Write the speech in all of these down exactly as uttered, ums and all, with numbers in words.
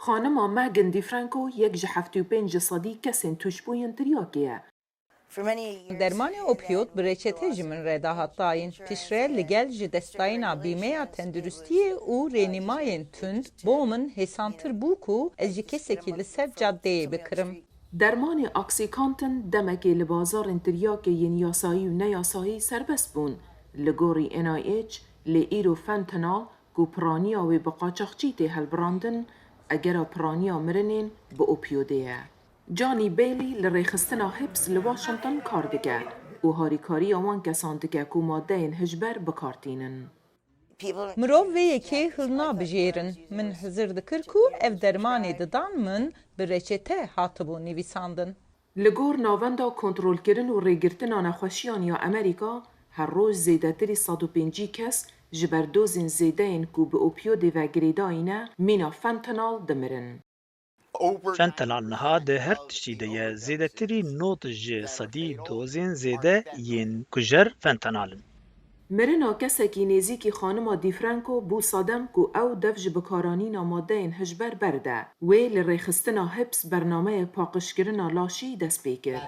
Xanima Megan DiFranco yek ji heftê û pênc ji sedî kesên tûşbûyên tiryakê ye. Dermanê opiyod bi reçete ji min re dihat dayîn. Piştre li gel ji destdayîna bîmeya tenduristiyê û rênîmayên tund bo min hêsantir bû ku ez ji kesekî li ser cadeyê bikirim. Dermanê Oxycontin demekê li bazarên tiryakê yên yasayî û neyasayî serbest bûn. Li gorî N I H, lê îro fentanyl ku piraniya wê bi qaçaxçî tê hilbirandin, egera piraniya mirinên bi opiyodê ye. Johnny Bailey li rêxistina Hips li Washington kar dike û harîkariya wan kesan dike ku madeyên hişber bi kar tînin. Mirov vê yekê hilnabijêrin. Min hizir dikir ku ev dermanê didan min bi reçete hatibû nivîsandin. Li gor Navenda Kontrolkirin û Rêgirtina Nexweşiyan ya Amerîka, her roj zêdetirî sed û pêncî kes ji ber dozên zêde yên ku bi opiyodê ve girêdayî ne, mîna fentanyl dimirin. Fentanyl niha di her tiştî de ye. Zêdetirî nod ji sedî dozên zêde yên kujer fentanyl in. Mirina kesekî nêzîkî xanima DiFranco bû sedem ku ew dev ji bikaranîna madeyên hişber berde. Wê li rêxistina Hips bernameyek paqijkirina laşî dest pê kir.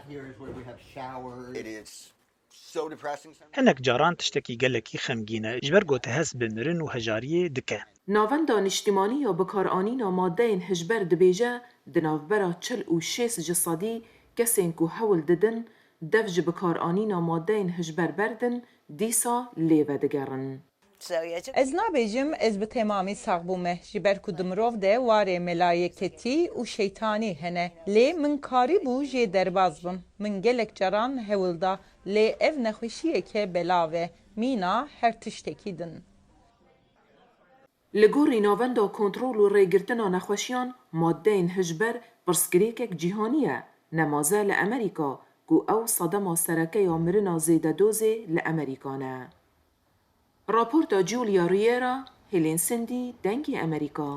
Hinek caran tiştekî gelekî xemgîn e, ji ber ku te hest bi mirin û hejariyê dike. Navenda Niştimanî ya Bikaranîna Madeyên Hişber dibêje, di navbera çil û şêst ji sedî kesên ku hewl didin dev ji bikaranîna madeyên hişber berdin, dîsa lê vedigerin. Ez nabêjim ez bi temamî sax bûme, ji ber ku di mirov de warê melayeketî û şeytanî hene. Lê min karîbû jê derbaz bim. Min gelek caran hewl da, lê ev nexweşiyeke belav e, mîna her tiştekî din. Li gorî Navenda Kontrol û Rêgirtina Nexweşiyan, madeyên hişber pirsgirêkek cîhanî ye, nemaze li Amerîka, ku ew sedema sereke ya mirina zêdedozê li Amerîka ne. Raporta Julia Riera, Helen Sindhi, Dengê Amerîka.